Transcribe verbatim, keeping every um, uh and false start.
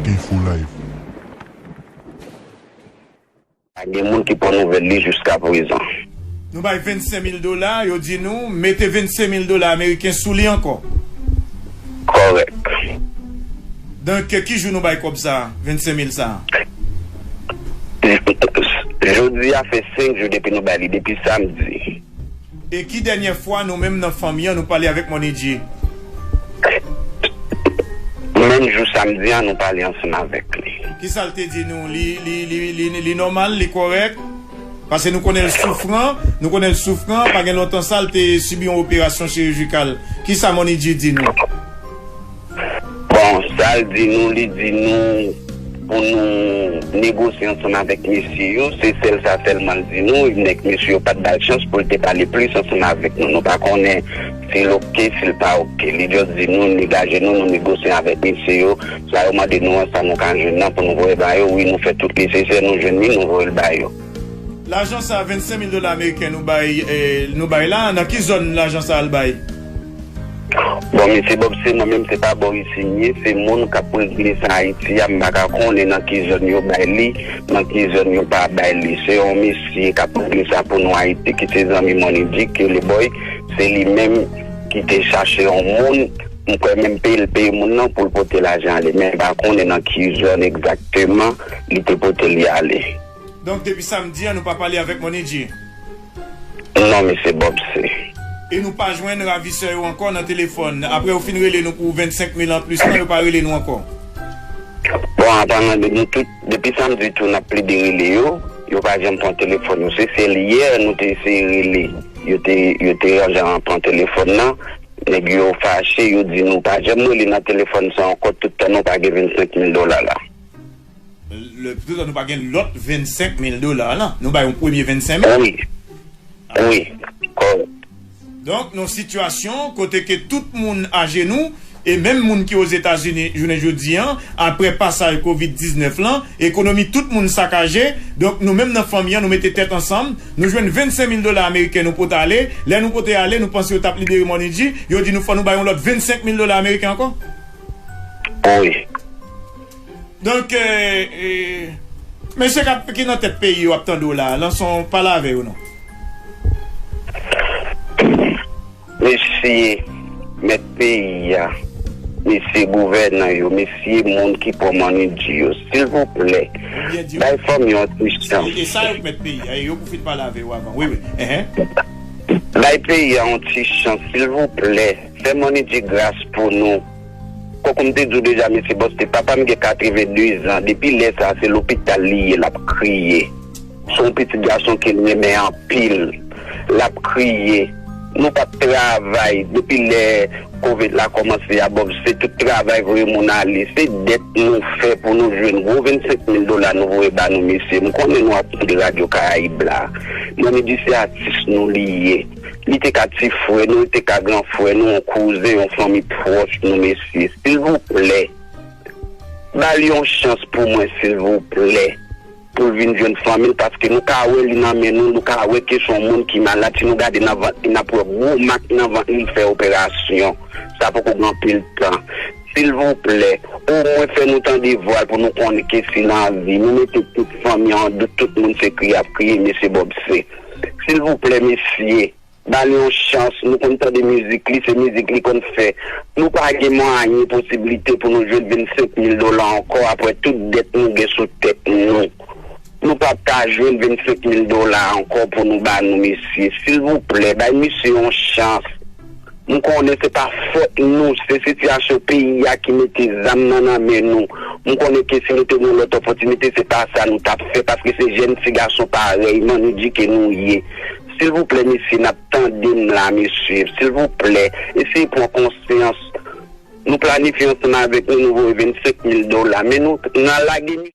Info Live. Pa gen moun ki pran nouvèl li jiskaprezan. Nou bay vennsenk mil dola, yo di nou mete vennsenk mil dola ameriken sou li ankò. Kòrèk. Donk, ki jou nou bay kòb sa, vennsenk mil sa? Jodi a fè senk jou depi nou bay li, depi samdi. E ki dènyè fwa nou menm nan fanmi an nou pale avèk Money G? Menm jou samdi an nou pale ansanm avèk li. Kisa l te di nou? Li, li, li, li, li nòmal, li kòrèk? Paske nou konnen l soufran, nou konnen l soufran, pa gen lontan sa l te sibi yon operasyon chirijikal. Kisa Money G di nou? Bon, sa l di nou, li di nou pou nou negosye ansanm avèk mesye yo, se sèl sa sèlman l di nou, nèg mesye yo pa t ba l chans pou l te pale plis ansanm avèk nou. Nou pa konnen si l oke, si l pa oke. Li just di nou, n degaje nou, nou negosye avèk mesye yo. Sa yo mande nou an, sa nou ka jwenn nan pou nou voye ba yo, wi, nou fè tout nesesè, nou jwenn li, nou voye l ba yo. Lajan sa, vennsenk mil dola ameriken nou bay, eh, nou bay la, nan ki zòn lajan sa al bay? Bon, mesye Bob, se mwen menm, se pa bò isi m ye, se moun k ap regle sa Ayiti a, m pa ka konnen nan ki zòn yo bay li, nan ki zòn yo pa bay li. Se yon mesye k ap regle sa pou nou Ayiti, ki se zanmi Money G, ke Leboy, se li menm ki te chache yon moun, m kwè menm peye l peye moun nan pou l pote lajan ale, men m pa konnen nan ki zòn egzakteman li te pote li ale. Donk, depi samdi an, nou pa pale avèk Money G? Non, mesye Bob, se. E nou pa jwenn ravisè yo ankò nan telefòn. Apre yo fin rele nou pou vennsenk mil anplis lan, yo pa rele nou ankò. Bon, apaman de nou tout, depi samdi tou, n ap plede rele yo. Yo pa janm pran telefòn yo. Se sèl yè nou te eseye rele. Yo te, yo te janm pran telefòn nan. Nèg yo fache, yo di nou pa janm rele nan telefòn sa ankò, tout tan nou pa gen vennsenk mil dola la. Le, toutan nou pa gen lòt vennsenk mil dola la. Nou bay yon premye vennsenk mil. Wi. Wi. Kòrèk. Donk, nan sitiyasyon kote ke tout moun ajenou, e menm moun ki Ozetazini, jounen jodi an, apre pasaj kovid diznèf lan, ekonomi tout moun sakaje. Donk, nou menm nan fanmi an, nou mete tèt ansanm, nou jwenn vennsenk mil dola ameriken nou pote ale. Lè nou pote ale, nou panse yo t ap libere Money G, yo di nou fò nou bay yon lòt vennsenk mil dola ameriken ankò. Wi. Donk, eh, eh, mesye k ap, ki nan tèt peyi yo ap tande w la, lanse yon pale avè yo non. Mesye mèt peyi a, mesye gouvènan yo, mesye moun ki pran Money G yo, silvouplè, bay fanmi yo yon ti chans. E sa yo k mèt peyi a, e yo pou fin pale avè yo avan. Wi, wi. Enhen. Bay peyi a yon ti chans, silvouplè. Fè Money G gras pou nou. Kòm m te di w deja, mesye Bob, se papa m gen katreven de zan. Depi lè sa a, se lopital li ye, l ap kriye. Se yon pitit gason ke l renmen anpil. L ap kriye. Nou p ap travay. Depi lè kovid la kòmanse a, Bob, se tout travay voye moun ale. Se dèt nou fè pou nou jwenn gwo vennsenk mil dola nou voye ba nou, mesye. M konnen nou ap tande Radyo Karayib la. Money G se atis nou li ye. Li te ka ti frè nou, li te ka gran frè nou, yon kouzen, yon fanmi pwòch nou, mesye. Silvouplè, ba l yon chans pou mwen, silvouplè, pou l vin jwenn fanmi l, paske nou ka wè li nan men nou, nou ka wè ke se yon moun ki malad. Si nou gade nan vant li, n ap wè gwo mak nan vant li, li fè operasyon. Sa poko gen anpil tan. Silvouplè, omwen fè nou tande vwa l pou nou konnen ke si l anvi. Nou mete tout fanmi an an dout, tout moun se kriye y ap kriye, mesye Bob se. Silvouplè, mesye. Ba li yon chans, nou konn tande mizik li, se mizik li konn fè. Nou pa gen mwayen, posiblite pou nou jwenn vennsenk mil dola ankò apre tout dèt nou gen sou tèt nou. Nou p ap ka jwenn vennsenk mil dola ankò pou nou ba nou mesye. Silvouplè, bay misye yon chans. M konnen se pa fòt nou, se sitiyasyon peyi a ki mete zam nan nan men nou. M konnen ke si nou te gen yon lòt opòtinite, se pa sa nou t ap fè, paske se jèn ti gason parèy Money G ke nou ye. Silvouplè, mesye, n ap tande m la, mesye. Silvouplè, eseye pran konsyans. Nou planifye ansanm avèk nou, nou voye vennsenk mil dola. Men nou, n a lage mi-